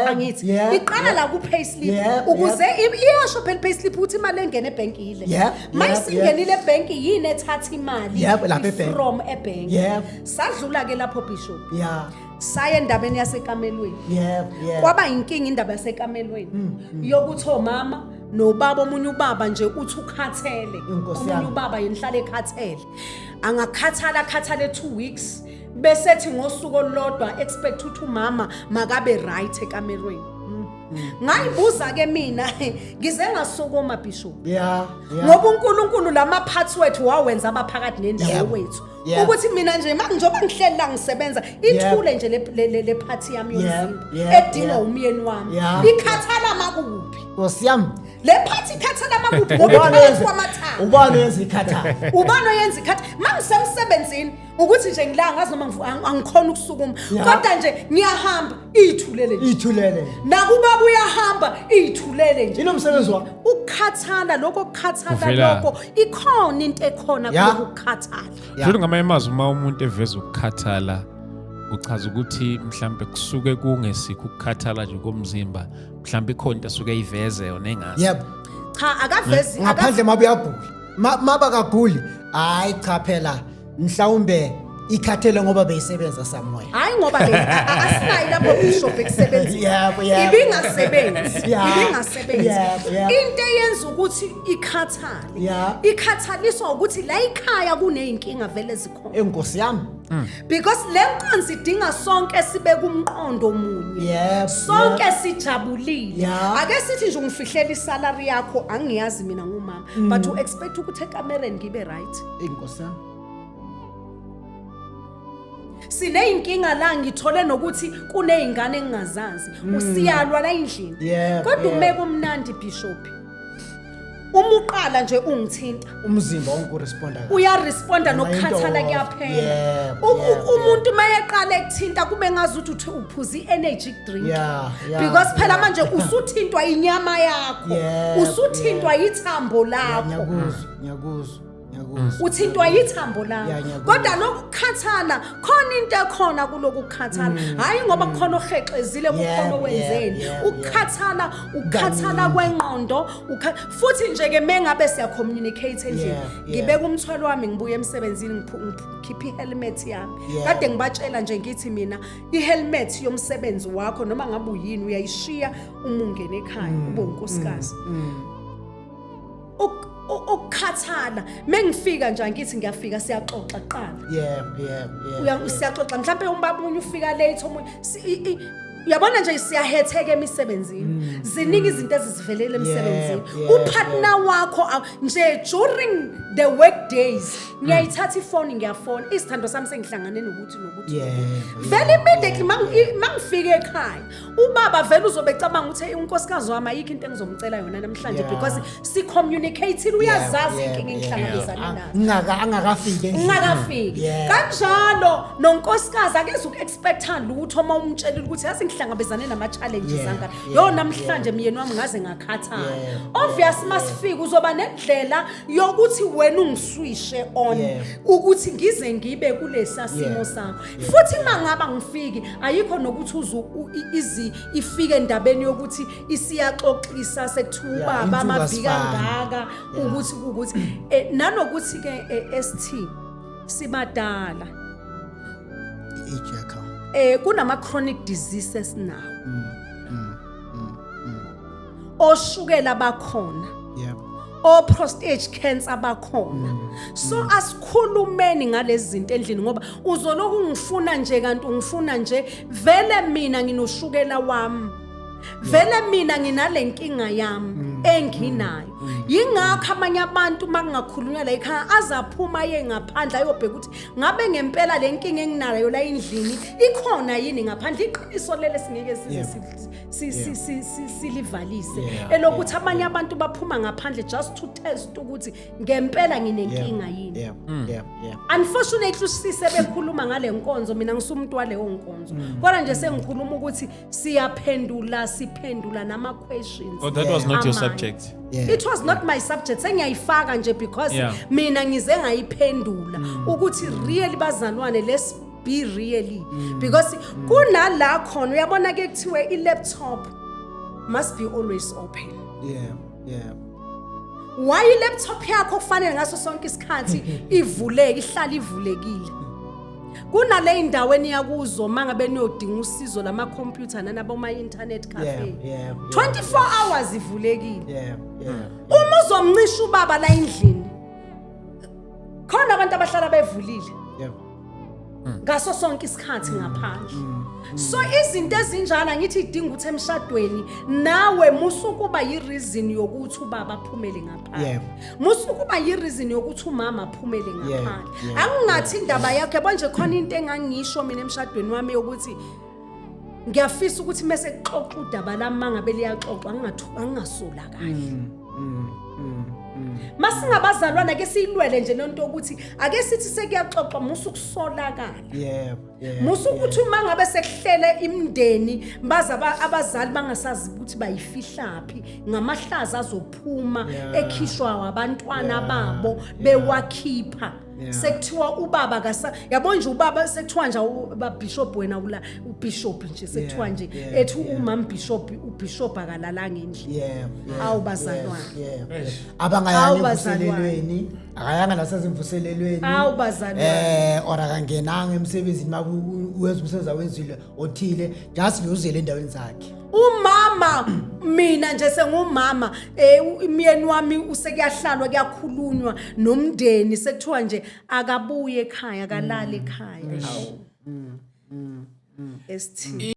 Angithi iqala la ku payslip ukuze iyasho phela payslip ukuthi imali engena ebhenki yile. Mayisingenile ebhenki, yini ethatha imali Yebo, lapha ebhenki. from ebhenki? Sadlula ke lapho, Bishop. Saya endabeni yasekamelweni. Yebo yebo Kwaba inkinga indaba yasekamelweni yokuthi omama nobaba, omunye ubaba nje uthi ukhathele, Inkosi omunye yami. ubaba yena uhlala ekhathele, angakhathala akhathale 2 weeks, bese ethi ngosuku olulodwa expect ukuthi umama makabe right ekamerweni. Ngayibuza ke mina, ngize ngasukuma, Bishop, ngoba uNkulunkulu lama parts wethu wawenza abaphakathi nendawo wethu, ukuthi mina nje njengoba ngihleli la ngisebenza, ithule nje le part yami yomzimba edingwa umyeni wami, ikhathala makuphi? Nkosi yami. Le part ikhathala makuphi, ngoba Ubani iphakathi kwamathambo? Ubani oyenza ikhathala? Ubani oyenza ikhatha? Mangisemsebenzini, ukuthi nje ngila, ngazi noma angikhona ukusukuma, kodwa nje ngiyahamba, iyithulele nje. Ithulele. Nakubaba uyahamba, iyithulele nje. Inomsebenzi wakho. Ukukhathala lokho, ukukhathala Kuvela. lokho, ikhona into ekhona kulokhu kukhathala. Futhi ngamanye amazwi, uma umuntu eveza ukukhathala, uchaza ukuthi mhlambe kusuke kungesikho ukukhathala nje komzimba, mhlambe ikhona into asuke eyiveze yona engazi. Yebo. Cha, akavezi. Ngaphandle mabe uyagula. Maba kaguli, hayi cha phela, mhlawumbe ikhathele ngoba beyisebenza somewhere. Hayi, ngoba asinayi lapho, Bishop, ekusebenzini. Yebo, yebo. Ibingasebenzi. Ibingasebenzi. Yebo, yebo. Into eyenza ukuthi ikhathale, ikhathaliswa ukuthi la ikhaya kuneyinkinga vele zikhona. Enkosi yami. Because le nkonzo idinga sonke sibe kumqondo munye, sonke sijabulile. Ake sithi nje ungifihlela isalary yakho, angiyazi mina ngumama, but u expect ukuthi ekamereni ngibe right. Enkosi yami. Sineyinkinga la, ngithole nokuthi kuneyingane engingazazi, usiyalwa la endlini, kodwa umeke umnandi, Bishop, uma uqala nje ungithinta, Umzimba wonke uresponda kahle. Uyaresponda. Noma Nokukhathala into kuyaphela. Yebo. Umuntu mayeqala ekuthinta, kube ngazi ukuthi uthi uphuza i-energy drink, because phela manje usuthintwa inyama yakho, usuthintwa ithambo lakho. Ngiyakuzwa, ngiyakuzwa, ngiyakuzwa. Uthintwa yithambo lakho. Yeah, ngiyakuzwa. Kodwa lokhu kukhathala, khona into ekhona kulokhu kukhathala, hhayi ngoba kukhona ohexezile, kukhona owenzeni. Ukukhathala, ukukhathala kwengqondo, futhi nje-ke mengabe siyacommunicate endlini, ngibeka umthwalo wami, ngibuye emsebenzini, ngikhiphe ihelmet yami. Kade ngibatshela nje, ngithi mina ihelmet yomsebenzi wakho, noma ngabe uyini, uyayishiya uma ungena ekhaya, ube unkosikazi. Ukukhathala, mengifika nje, angithi ngiyafika, siyaxoxa kuqala. Yebo yebo yebo Siyaxoxa, mhlawumbe umbaba omunye ufika late, omunye uyabona nje, siyahetheka emisebenzini, ziningi izinto ezizivelela emsebenzini. Upartner wakho nje during the work days, ngiyayithatha ifoni, ngiyafona, isithando sami, sengihlangane nokuthi nokuthi. Vele immediately mangifika ekhaya, ubaba vele uzobe ecabanga ukuthi, "Hey, unkosikazi wami, ayikho into engizomcela yona namhlanje," because si-communicate, uyazazi inkinga engihlangabezane nazo. Angakafiki endlini. Ungakafiki. Kanjalo nonkosikazi akeze uku-expecta lutho uma umtshelile ukuthi, yazi, ngihlangabezane nama-challenges angaka, yo, namhlanje myeni wami ngaze ngakhathala. Obvious, masifika uzoba nendlela yokuthi wena ungiswishe on ukuthi ngize ngibe kulesa simo sakho. Futhi uma ngaba ngifiki, ayikho nokuthi uze ifike endabeni yokuthi isiyaxoxisa, sekuthiwa ubaba insuku amaviki asifani. angaka, ukuthi ukuthi nanokuthi ke ST, sibadala. I-age yakho. Kunama chronic diseases nawo, oshukela bakhona, o prostate cancer bakhona, so asikhulumeni ngalezi zinto endlini, ngoba uzoloku ungifuna nje, kanti ungifuna nje vele mina nginoshukela wami, vele mina nginale nkinga yami enginayo. Yingakho amanye abantu, makungakhulunywa la ekhaya, azaphuma aye ngaphandle ayobheka ukuthi ngabe ngempela le nkinga enginayo la endlini ikhona yini ngaphandle. Iqiniso lele singeke size silivalise, elokuthi abanye abantu baphuma ngaphandle just to test ukuthi ngempela nginenkinga yini. Unfortunately, usise bekhuluma ngale nkonzo, mina ngisumuntu waleyo nkonzo, kodwa nje sengikhuluma ukuthi siyaphendula, siphendula nama questions. Oh, that was not your Amanye. subject. It was not my subject, sengiyayifaka nje because mina ngize ngayiphendula ukuthi really, bazalwane, let's be really, because kunala khona uyabona ke kuthiwe i-laptop must be always open. Why i-laptop yakho kufanele ngaso sonke isikhathi ivuleke, ihlale ivulekile? Kunale indaweni yakuzo mangabe niyodinga usizo lama-computer nanaboma-internet cafe, 24 hours ivulekile. Uma uzomncisha ubaba la endlini, khona abantu abahlala bevulile ngaso sonke isikhathi ngaphandle. So izinto ezinjalo ngithi idinga ukuthi emshadweni nawe musukuba yi-reason yokuthi ubaba aphumele ngaphandle, musukuba yi-reason yokuthi umama aphumele ngaphandle. Angingathi indaba yakho, yabo nje, khona into engangisho mina emshadweni wami yokuthi ngiyafisa ukuthi mese kuxoxa udaba lami, mangabe liyaxoxwa, angingasolakali. Masingabazalwana ke siyilwele nje lento yokuthi ake sithi sekuyaxoxwa, musa ukusolakala. Yebo yebo Musa ukuthi uma ngabe sekuhlele imindeni baze abazali bangasazi ukuthi bayifihlaphi ngamahlaza azophuma ekhishwa abantwana babo bewakhipha. Sekuthiwa ubaba kasa, yabo nje, ubaba sekuthiwa nje babishop, wena ula ubishop nje, sekuthiwa nje ethi umam bishop, ubishop akalalanga endlini. Awu, bazalwane. Abangayanga Awu, bazalwane. emvuselelweni, akayanga nasezimvuselelweni. Awu, bazalwane. Or akangenanga emsebenzini, maku wenza umsebenzi awenzile othile, just nje uzele endaweni zakhe. Umama, mina nje sengumama, umyeni wami usekuyahlalwa, kuyakhulunywa nomndeni, sekuthiwa nje akabuye ekhaya, akalali ekhaya. Awu, ST.